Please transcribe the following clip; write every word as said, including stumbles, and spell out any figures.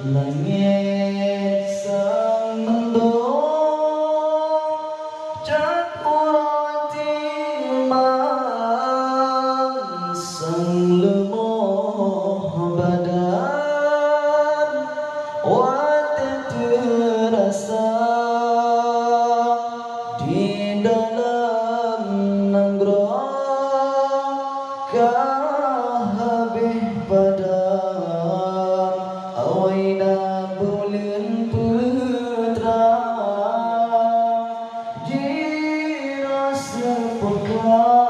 Langét sang meudoe, cat uroe timang sang leumoh badan, watée teurasa di dalam nanggroe ka habéh padam. Awai na buleuen peutrang, jirasa peukah.